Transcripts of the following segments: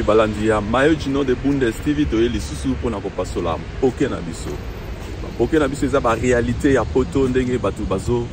Balandi ya Mayo Gino de Bundes TV, toye lisusu mpona kopasola mpoke na biso. Mpoke na biso eza ba réalité ya poto, ndenge bato bazo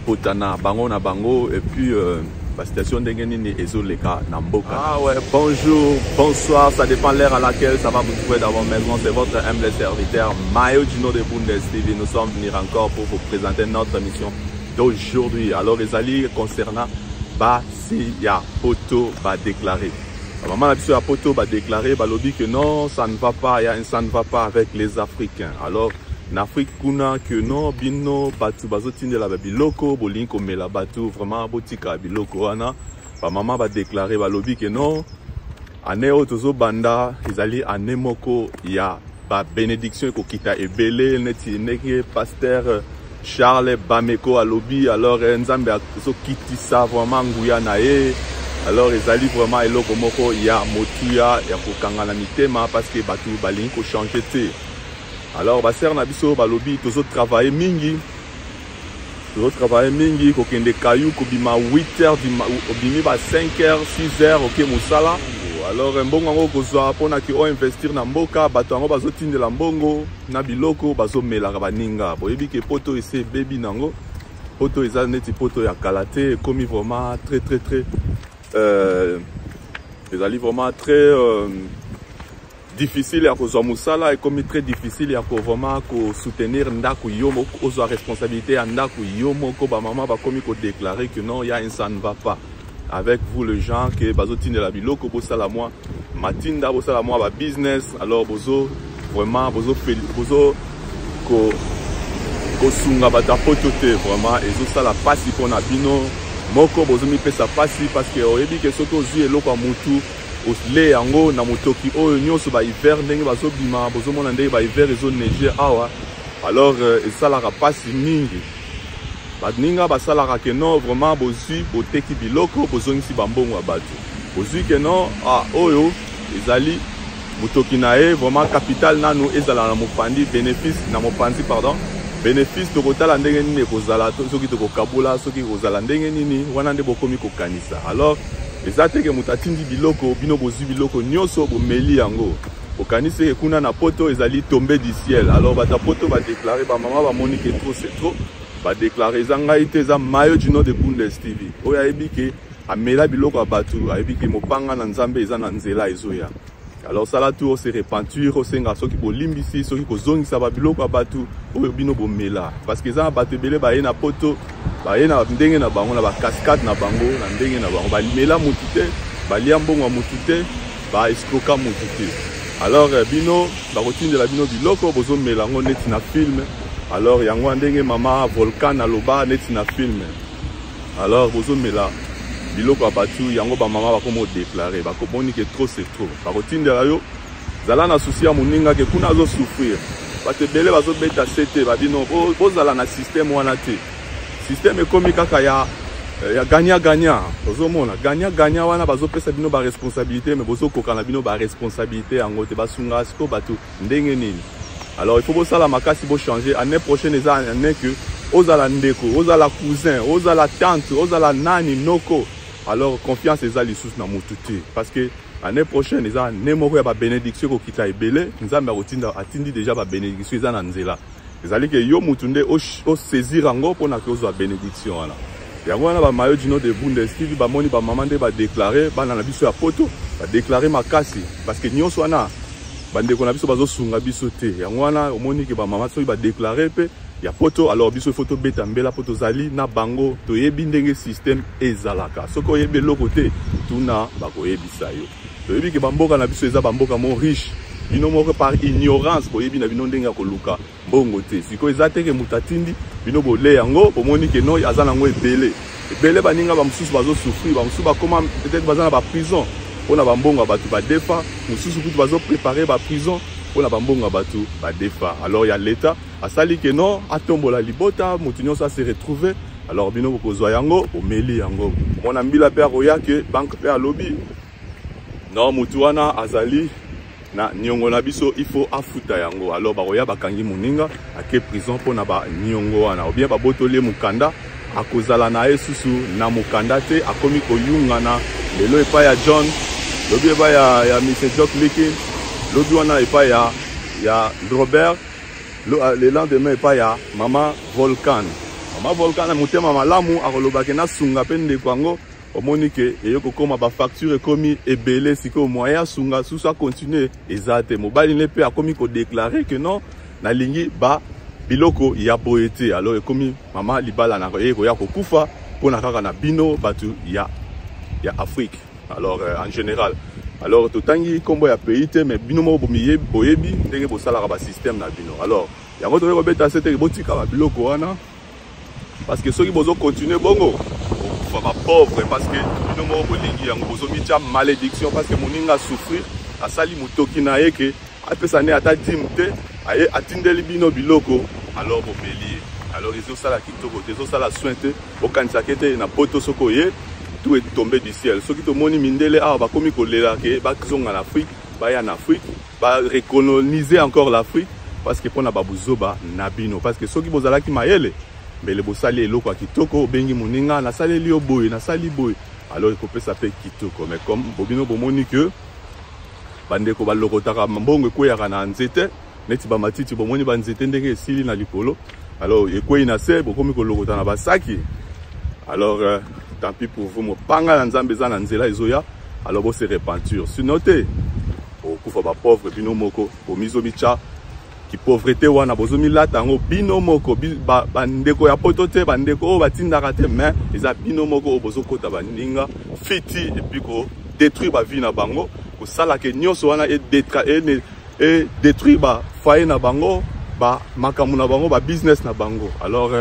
potana bango na bango, et puis ba situation ndenge nini ezoleka na mboka. Ah ouais, bonjour, bonsoir, ça dépend l'heure à laquelle ça va vous trouver dans vos maisons. C'est votre humble serviteur Mayo Gino de Bundes TV. Nous sommes venus encore pour vous présenter notre émission d'aujourd'hui. Alors ezali concernant basi ya poto ba déclarer. Maman na biso ya poto ba déclarer, balobi que non, ça ne va pas, ya ça ne va pas avec les Africains. Alors na Afrique kuna que non, bino batu bazotindela ba biloko, bolingi komela batu, vraiment botika biloko wana. Ba mama ba déclarer, balobi que non, année oyo tozobanda ezali année moko ya ba bénédiction ekokita ebele, neti ndenge pasteur Charles Bameko alobi. Alors Nzambe azokitisa vraiment nguya na ye. Alors ezali vraiment eloko moko ya motuya ya kokanga na mitema, parce que bato balingi kochanger te. Alors basere na biso balobi tozotravaille mingi, tozotravaille mingi, kokende kayu, kobima 8 heures, obimi ba 5 heures, 6 heures, oke mosala. Alors mbongo yango kozwa mpona ke oinvestir na mboka, bato yango bazotindela mbongo na biloko, bazomelaka baninga. Boyebi ke poto ese ebebi nango, poto eza neti poto ya kala te, ekomi vraiment très très très ezali vraiment très difficile ya kozwa mosala, ekomi très difficile ya ko vraiment kosoutenir ndako yo moko, ozwa responsabilité ya ndako yo moko. Bamama bakomi kodéclarer que non, ya un ça ne va pas avec vous les gens ke bazotindela biloko, bosala mwa matinda, bosala mwa ba business. Alors bozo vraiment bozo bozo ko kosunga bato ya poto te, vraiment ezosala mpasi mpona bino moko, bozomipesa mpasi, parce que oyebi ke soki ozwi eloko ya mutu, ole yango na motoki oyo nyonso, bahiver ndenge bazobima, bozomona ndenge bahiver ezoneige awa. Alors esalaka mpasi mingi. Baninga basalaka ke non, vraiment bozwi, boteki biloko, bozongisi bambongo ya bato, bozwi ke non, ah, oyo ezali motoki na ye, vraiment capital nanu ezala na mopandi, bénéfice na mopanzi, pardon, bénéfice tokotala ndenge nini ekozala, soki tokokabola, soki ekozala ndenge nini, wana nde bokomi kokanisa. Alors eza te ke moto atindi biloko, bino bozwi biloko nyonso, bomeli yango, okanisi eke kuna na poto ezali tombé du ciel. Alors bato ya poto badéclarer, bamama bamoni ke trop c'est trop, badéclarer. Eza ngai te, eza Mayo Gino de Bundes TV. Oyo ayebi ke amela biloko ya bato, ayebi ke mopanga na Nzambe eza na nzela ezoya. Alors sala tu ose repentir, osenga soki bolimbisi, soki kozongisa babiloko ya bato oyo bino bomela, parce que eza na bato ebele baye na poto, baye na ndenge na bango, na bacascade na bango, na ndenge na bango, bamela motu te, balia mbongo ya motu te, baescroka motu te. Alors bino bakotindela bino biloko, bozomela yango neti na film. Alors yango ndenge mama Volcan aloba, neti na film. Alors bozomela biloko ya bato yango, bamama bakoma odéclarer, bakomoni ke trop c'est trop. Bakotindela yo, zala na souci ya moninga ke kuna azosouffrir. Bato ebele bazobeta se te, babino bozala na système wana te. Système ekomi kaka ya gagnant gagnant. Ozomona gagnant gagnant wana, bazopesa bino baresponsabilité, mais bozokoka na bino baresponsabilité yango te. Basungaka sikoyo bato ndenge nini? Alors il faut bosala makasi, bochanger. Année prochaine eza année que ozala ndeko, ozala cousin, ozala tante, ozala nani, noko, alors confiance eza lisusu na motu te, parce que année prochaine eza année moko ya babénédiction ekokita ebele. Nzambe akotinda, atindi déjà babénédiction, eza na nzela. Ezali ke yo mutu nde osaisir yango mpona ke ozwa bénédiction wana. Yango wana bamayo Gino de Bundes TV bamoni bamama nde badéclarer, bana na biso ya poto badéclarer makasi, parce que nyonso wana bandeko na biso bazosunga biso te. Yango wana omoni ke bamama soki badéclarer mpe ya poto, alors biso ifo tobeta mbela mpo tozali na bango, toyebi ndenge système ezalaka. Soki oyebi eloko te, tuna, bakoyebisa yo. Toyebi ke bamboka na biso eza bamboka mo riche. Bino moko par ignorance boyebi na bino ndenge ya koluka mbongo te. Sikoyo eza te ke moto atindi bino, bole yango, bomoni ke no, aza nango ebele ebele. Baninga bamosusu bazosouffrir, bamosusu bakoma peut-être baza na baprison mpona bambongo ya bato badefa, mosusu kutu bazoprépare baprison mpona bambongo ya bato badefa. Alors ya leta asali ke non, atombola libota, moto nyonso ase retrouve. Alors bino bokozwa yango, bomeli yango. Mwana mbila mpe akoya ke banque mpe alobi non, motu wana azali na niongo na biso, il faut afuta yango. Alors bakoya, bakangi moninga, ake prison mpona baniongo wana, ou bien babotoli ye mokanda, akozala na ye susu na mokanda te, akomi koyungana lelo epai ya John. Lobi epai ya Mr. Jock Likin, lobi wana epai ya Robert, le lendemain epai ya Mama Volcan. Mama Volcan na motema malamu akoloba ke nasunga mpe ndeko yango, omoni ke eye kokoma ba facture ekomi ebele, sikoyo moyen asunga susu acontinue eza te. Mobali ne mpe akomi kodeklare ke non, nalingi ba biloko ya boye te. Alors ekomi mama libala na ye koya kokufa mpona kaka na bino bato ya Afrique. Alors en général, alors totangi nkombo ya pays te, mais bino moko boyebi ndenge bosalaka basystème na bino. Alors yango tokoki kobeta se te, botika babiloko wana, parce que soki bozocontinue bongo, bokufa bapauvre, parce que bino moko bolingi yango, bozomitia malédiction, parce que moninga asouffrir, asali motoki na ye ke apesa ne ata dime te, aye atindeli bino biloko, alors bomeli ye. Alors ezosala kitoko te, ezosala soin te. Bokanisaka ete na poto soki oye, tout est tombé du ciel. Soki tomoni mindele awa bakomi kolela ke bazonga na Afrique, baya na Afrique, barecoloniser encore l'Afrique, parce que mpona babuzoba na bino. Parce que soki bozalaki mayele, mbele bosali eloko ya kitoko, obengi moninga, nasaleli yo boye, nasali boye, alors ekopesa mpe kitoko. Mais comme bobino bomoni ke bandeko balokotaka mbongo ekweyaka na nzete neti bamatiti, bomoni banzete ndenge esili na likolo, alors ekwei na se, bokomi kolokota na basaki. Alors tant pis pour vous, mopanga na Nzambe eza na nzela ezoya. Alors bose repentir, sinon te okokufa bapauvre bino moko. Bomizomitya kipauvreté wana, bozomilata yango bino moko. Bandeko ya poto te, bandeko oyo batindaka te, mais eza bino moko oyo bozokota baninga fiti et puis kodétruire bavie na bango, kosalaka nyonso wana e détruire bafoyer na bango, bamakambo na bango, babusiness na bango. Alors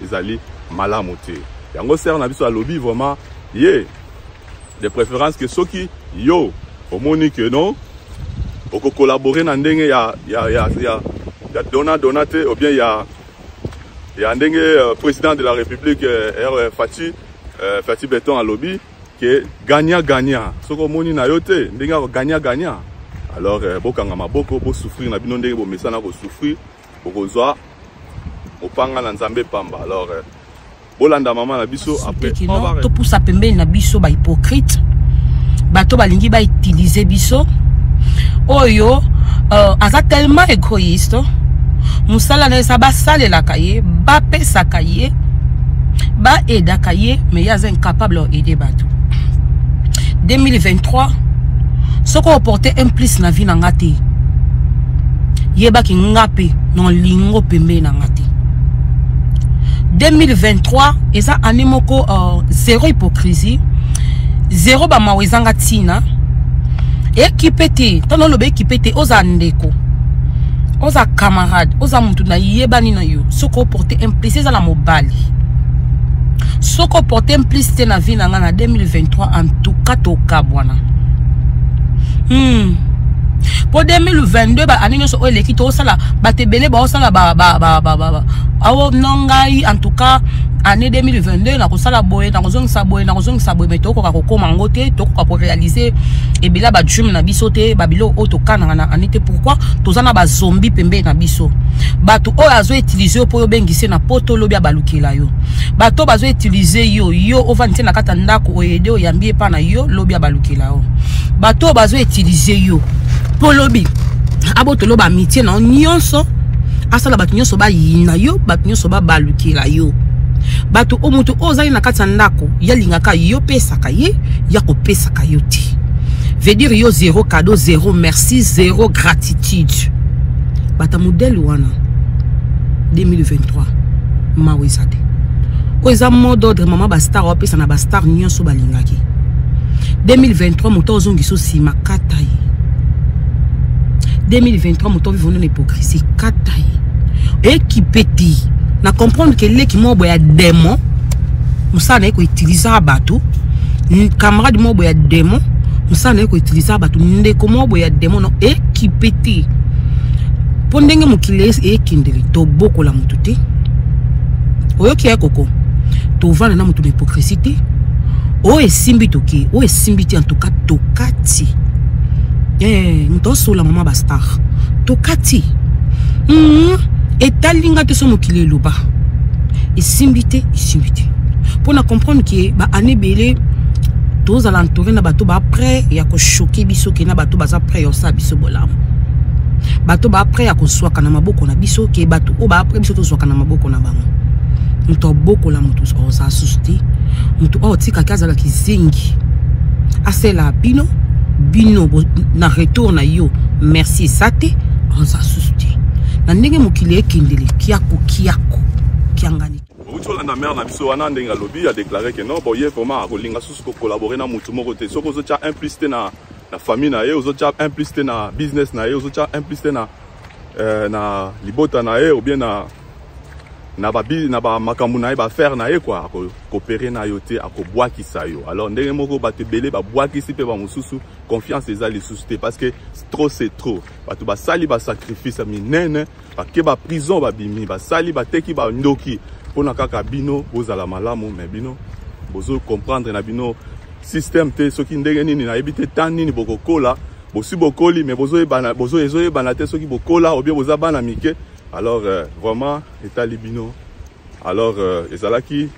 ezali malamu te. Yango sœur na biso alobi vraiment ye de préférence ke soki yo omoni ke non, okocollaborer na ndenge ya dona dona te, ou bien ya ndenge président de la République R Fatshi Béton alobi ke gagnant gagnant, soki omoni na yo te ndenge ya gagnant gagnant, alors bokanga maboko, bosouffrir na bino ndenge bomesana kosouffrir, bokozwa mopanga na Nzambe pamba. Alors bolanda mama na biso après. Topusa pembeni na biso bahypocrite, bato balingi bautiliser biso. Oyo aza tellement égoïste, mosala na ye eza basalelaka ye, bapesaka ye, baaidaka ye, mais ye aza incapable ya aider bato. 2023, soki oporte un plus na vie na nga te, yebaki nga mpe na lingo pembeni na nga te. 2023 eza année moko zéro hypocrisie, zéro bamawa ezanga ntina. Ekipe te, ntango oloba ekipe te, oza ndeko, oza camarade, oza motu nayebani na yo, soki oporte un plus, eza na mobali, soki oporte un plus te na vie na nga na 2023, en tout cas tokabwana. Mpo 2022, baannée nyonso oyo eleki, tozosala bato ebele baosala awo no ngai, en tout cas année 2022 nakosala boye, nakozongisa boye, nakozongisa boye, mais tokoka kokóma yango te, tokoka koréaliser ebele ya badream na biso te, babiloko oyo tokanaka na année te. Pourquoi? Toza na bazombi pembeni na biso, bato oyo azoutiliser yo mpo oyo obengisi na poto, olobi abalukela yo, bato bazoutiliser yo, yo ovandi te na kati ya ndako, oyede oyambi epa na yo, lobi abalukela yo, bato oyo bazoutiliser yo mpo lobi abotolo baamitié na yo nyonso, asala bato nyonso bayina yo, bato nyonso babalukela yo, bato oyo moto oyo ozali na kati ya ndako yalingaka yo, pesaka ye, ya kopesaka yo te, veut dire yo zéro cadeau, zéro merci, zéro gratitude. Bato ya modèle wana, 2023 mawa eza te. Oyo eza mot d'ordre mama bastar apesa na bastar nyonso balingaki. 2023, moto ozongisa nsima, kata ye. 2023, moto ovivre na hypocrisie, kata ye. Ekipe te na comprendre ke leki moko boye ya démon, mosala na ye koutiliser bato, camarade moko boye ya démon, mosala na ye koutiliser bato, ndeko moko boye ya démon. No, ekipe te, mpo ndenge mokili ekendeli, tobokola motu te. Oyoki ya koko, tovanda na motu na hypocrisie te. Oyo esimbi toke, oyo esimbi te, en tout cas tokati. Moto osola mama bastar, tokati. Etali nga te. So mokili eloba esimbi te, esimbi te, mpo na comprendre ke baannée ebele. Tozala entouré na bato ba prêt ya kochoquer biso ke na bato baza prêt ya kosala biso bolamu. Bato ba prêt ya kozwaka na maboko na biso ke bato oyo ba prêt biso tozwaka na maboko na bango. Moto abokola moto ozala susu te. Moto oyo otikaki azala kizengi. Asela bino bino na retour na yo merci eza te ozala susu te. Na ndenge mokili ekendele kiako kiako kiangani. Outi olanda mare na biso wana ndenge alobi, adéclaré que non, bon, ye vraiment akolinga susu kocollaborer na mutu moko te. Soki ozotya un plus te na famille na ye, ozotya un plus te na business na ye, ozotya un plus te na libota na ye, ou bien na bamakambo na ye, baaffaire na ye, quoi, akokopere na yo te, akobwakisa yo. Alors ndenge moko bato ebele babwakisi mpe bamosusu, confiance eza lisusu te, parce que trop c'est trop. Bato basali basacrifice ya minene, bake baprison, babimi, basali, bateki bandoki mpona kaka bino bozala malamu, mais bino bozocomprendre na bino système te. Soki ndenge nini, nayebi te tan nini bokokola. Bosi bokoli, mais bozoyebana, ezoyebana te soki bokola ou bien boza bana mike. Alors vraiment etali bino. Alors ezalaki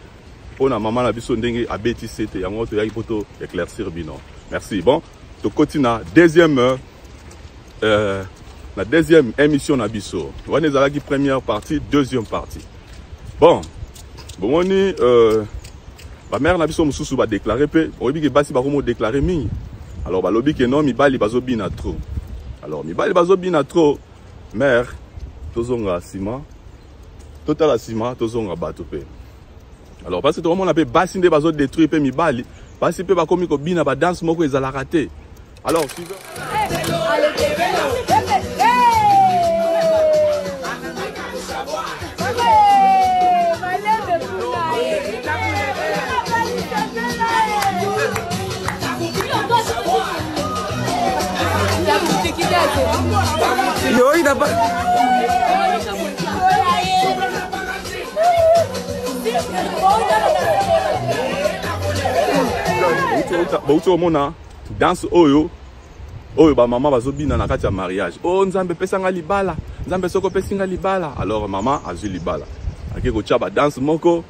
mpona mama na biso ndenge abeti sete yango, toyaki mpo to éclaircir bino. Merci. Bon, tokoti na deuxième émission na biso. Wana ezalaki première partie, deuxième partie. Bon, bomoni bamare na biso mosusu badéclaré mpe, oyebi ke basi bakomi odéclaré mingi. Alors balobi ke non, mibali bazobina trop. Alors mibali bazobina trop, mare, tozonga nsima, totala nsima, tozonga bato mpe. Alors parce que tokomona mpe basi nde bazodétruire mpe mibali, basi mpe bakomi kobina badanse moko ezalaka te. Alors suivez. Yo, dapat. Bauti komona danse oyo bamama bazobina na kati ya mariage. O oh, Nzambe, epesanga libala, Nzambe, soki opesi nga libala. Alors mama azwi libala, ake kotya badanse moko,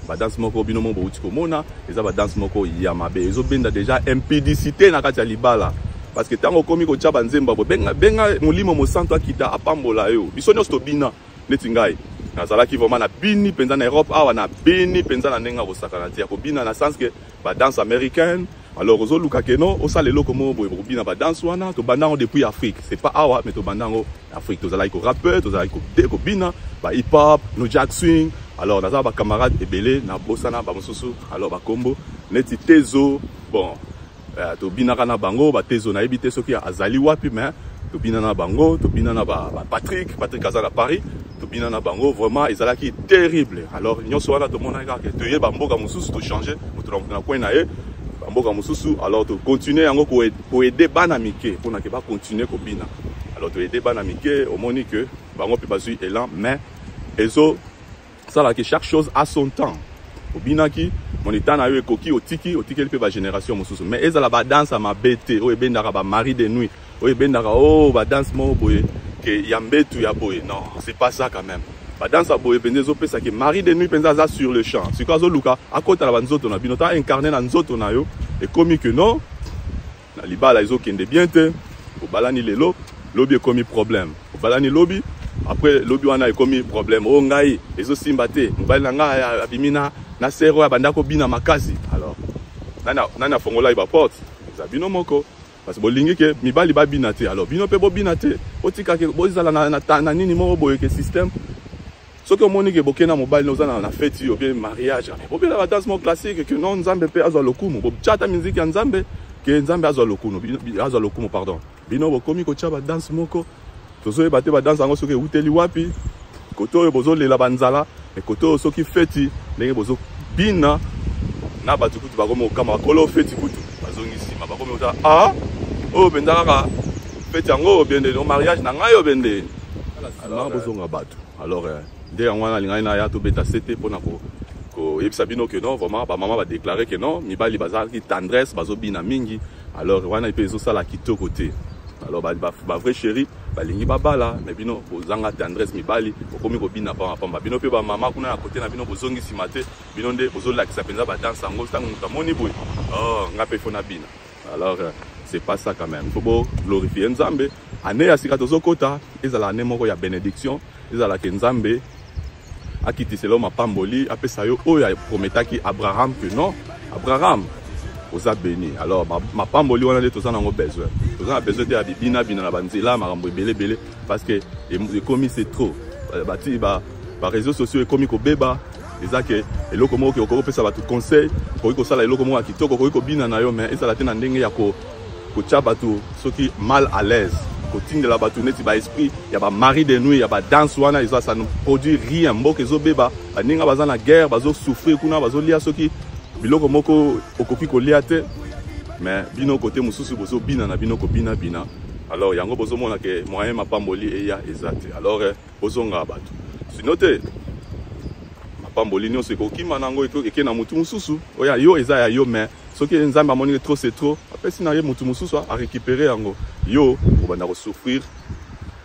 badanse moko bino mo bouti komona, eza badanse moko ya mabe, ezobenda déjà impudicité na kati ya libala. Parce que ntango okomi kotya banzembo boye, benga, benga Molimo Mosantu akita apambola yo. Biso nyonso tobina. Neti ngai nazalaki vraiment na bini mpenza na Europe awa, na bini mpenza na ndenge ya kosakana te, ya kobina na sens ke badanse américaine. Alors ozoluka ke non, osala eloko moko boye, bokobina badanse wana. Tobanda yango depuis Afrique, c'est pas awa, mais tobanda yango Afrique. Tozalaki korape, tozalaki kobina ba hip hop, new jack swing. Alors naza bacamarade ebele, nabosana bamosusu, alors bakombo neti Tezo. Bon, tobinaka na bango batezo, nayebi te soki azali wapi, mais tobina na bango, tobina na ba Patrick. Patrick aza na Paris. Tobina na bango, vraiment ezalaki terrible. Alors nyonso wana tomonaki kaka toyeba mboka mosusu, tochange moto na moto na coin na ye, bamboka mosusu. Alors tocontinue yango koaider bana mike mpona ke bacontinue kobina. Alors toaider bana mike, omoni ke bango mpe bazwi élan, mais ezosalaki chaque chose à son temps. Obinaki moni, temps na yo ekoki, otiki, otikeli mpe bagénération mosusu. Mais ezala badanse ya mabe te oyo ebendaka bamari de nuit, oyo ebendaka o oh, badanse moko boye ke ya mbetu ya boye. Non, c'est pas ça quand même. Badanse ya boye mpenza ezopesaki mari de nuit mpenza aza sur le champ. Sikoyo azoluka akota na banzoto na bino, ta incarne na nzoto na yo. Ekomi ke non, na libala ezokende bien te. Obalani lelo, lobi ekomi problème. Obalani lobi, après lobi wana ekomi problème. Oyo ngai ezosimba te, mobali na ngai abimi na sere oyo abanda kobina makasi. Alors nani, nani afongolaki baporte? Eza bino moko, parce que bolingi ke mibali babina te. Alors bino mpe bobina te, botikake bozala na nini moko boye ke système. Soki omoni ke bokei na mobali, oza na feti ou bien mariage, bobela badanse moko classique ke non, Nzambe mpe azwa lokumu. Botya ata miziki ya Nzambe ke Nzambe azwa lokumu, azwa lokumu, pardon. Bino bokomi kotya badanse moko, tozoyeba te badanse yango soki ewuteli wapi. Kote oyo bozolela banzala, me kote oyo soki feti, ndenge bozobina na bato kutu bakomi kokama. Bakolo feti kutu bazongi nsima, bakomi kotala: "Ah, oyo mpenza kaka feti yango obende no mariage na ngai obende." Alors bozonga bato. Alors nde yango wana alingaki na ya tobeta sete mpona koyebisa bino ke non, vraiment bamama badéclaré ke non, mibali bazalaki tendresse, bazobina mingi. Alors wana mpe ezosala kitoko te. Alors bavrai chéri. Balingi babala, mais bino bozanga tendresse mibali, bokomi kobina pamba pamba. Bino pe ba mama kuna na côté na bino bozongi sima te, bino nde bozolakisa penza ba danse yango tango moto amoni boye. Oh, nga pe faut na bina. Alors euh, c'est pas ça quand même. Faut bo glorifier Nzambe. Année ya sika tozokota, ezala année moko ya bénédiction, ezala ke Nzambe akitisela yo mapamboli, apesa yo oyo aprometaki Abraham que non, Abraham oza béni. Alors mapamboli wana nde toza nango besoin. Toza na besoin te ya bibina bina na banzela makambo ebele ebele parce que ekomi c'est trop. Bati ba ba réseaux sociaux ekomi kobeba eza ke eloko moko okoki kopesa bato conseil, okoki kosala eloko moko ya kitoko, okoki kobina na yo mais ezala te na ndenge ya ko kotia bato soki mal à l'aise, kotindela bato neti ba esprit ya ba mari de nuit ya ba danse wana eza ça ne produit rien. Mboka ezobeba, baninga baza na guerre, bazo souffrir kuna, bazolia soki biloko moko okoki kolia te, mais bino kote mosusu bozobina na bino kobina bina. Alors yango bozomona ke moyen mapamboli eya eza te. Alors bozonga bato, sino te mapamboli nyonso ekokima nango eke na motu mosusu. Oya yo eza ya yo, mais soki Nzambe amoni trop c'est trop, apesi na ye motu mosusu a récupérer yango, yo obanda kosouffrir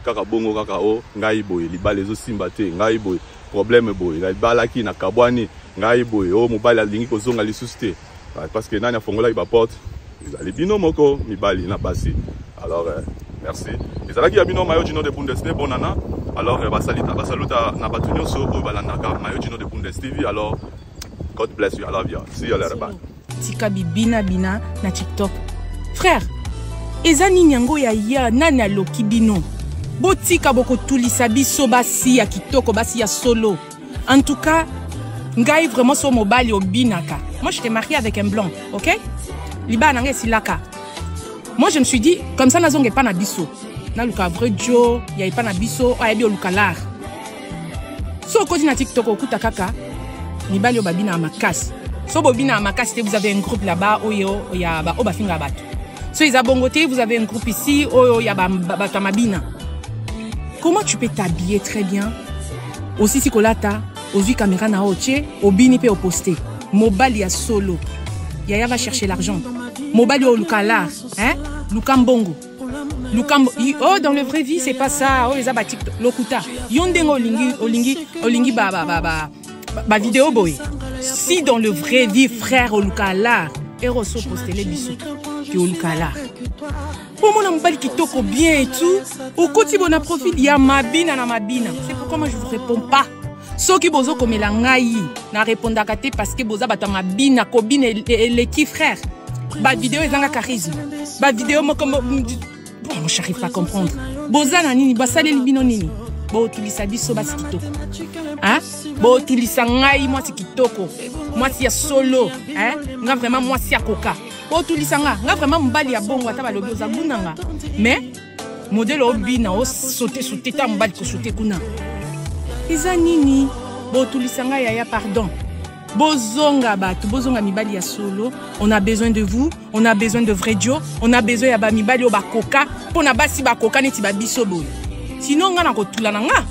kaka bongo kaka o ngai boye libala ezosimba te, ngai boye problème boye nabalaki nakabwani, ngai boye o mobali alingi kozonga lisusu te, parce que nani afongolaki baporte ezali bino moko mibali na basi. Alors merci, ezalaki ya bino Mayo Gino de Bundes te bonana. Alors basalita basaluta na bato nyonso oyo balandaka Mayo Gino de Bundes TV. Alors God bless you, I love you, see you later, bye. Tika bibina bina na TikTok. Frère, eza nini yango ya ya nani aloki bino? Botika bokotulisa biso basi ya kitoko, basi ya solo. En tout cas, ngai vraiment so mobali obinaka. Moi je t'ai marié avec un blanc, OK? Libala na ngai esilaka. Moi je me suis dit comme ça nazonga epa na biso. Naluka vrai Joe ya epa na biso ayebi oluka l'art. So okoti na TikTok okuta kaka mibali oyo babinaka makasi. So bobinaka makasi te, vous avez un groupe là-bas oyo ya ba oyo bafingaka bato. So eza bongo te, vous avez un groupe ici oyo ya bato ya mabina. Comment tu peux t'habiller très bien? Osisi kolata, ozwi caméra na otie, obini pe oposte. Mobali ya solo. Yaya va chercher l'argent. Mobali oyo luka l'art, hein? Luka mbongo. Lukambo, oh dans le vrai vie c'est pas ça. Oh eza ba TikTok lokuta. Yo ndenge olingi olingi olingi ba ba ba ba ba vidéo boy. Si dans le vrai vie frère oluka l'art, eroso postele biso. Ki oluka l'art. Omona mobali kitoko bien et tout, okoti bona profil ya mabina na mabina. C'est pourquoi moi je vous réponds pas. Soki bozo komela ngai na répondaka te parce que boza bato ya mabina, kobina eleki frère. Ba vidéo ezanga charisme. Ba vidéo moko bon, j'arrive pas à comprendre. Boza na nini, basaleli bino nini? Botulisa biso basi kitoko. Hein? Botulisa ngai mwasi kitoko. Mwasi ya solo, hein? Nga vraiment mwasi ya koka. Botulisa nga, nga vraiment mobali ya bongo ata balobi oza bunanga. Mais modèle obina o sauter sauter ta mobali ko sauter kuna. Eza nini? Botulisa nga yaya pardon. Bozonga bato, bozonga mibali ya solo. On a besoin de vous, on a besoin de vrai Dieu, on a besoin ya ba mibali oyo bakoka mpo na basi bakoka neti ba biso boye. Sinon nga na kotula na nga.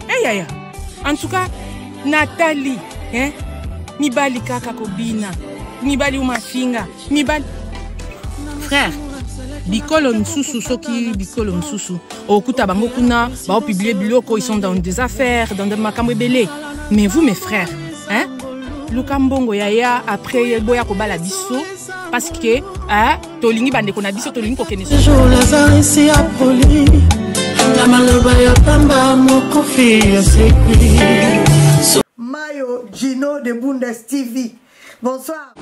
Eh yaya. En tout cas, Nathalie, hein? Mibali kaka kobina. Mibali umafinga, mibali frère bikolo misusu soki bikolo misusu okuta bango kuna baopublie biloko, ils sont dans des affaires, dans des makambo ebele. Mais vous mes frères, hein? Luka mbongo yaya, après boya kobala biso parce que hein, tolingi bandeko na biso, tolingi kokende. Jour Lazare apoli na maloba ya pamba mokofi asekwi. Mayo Gino de Bundes TV. Bonsoir.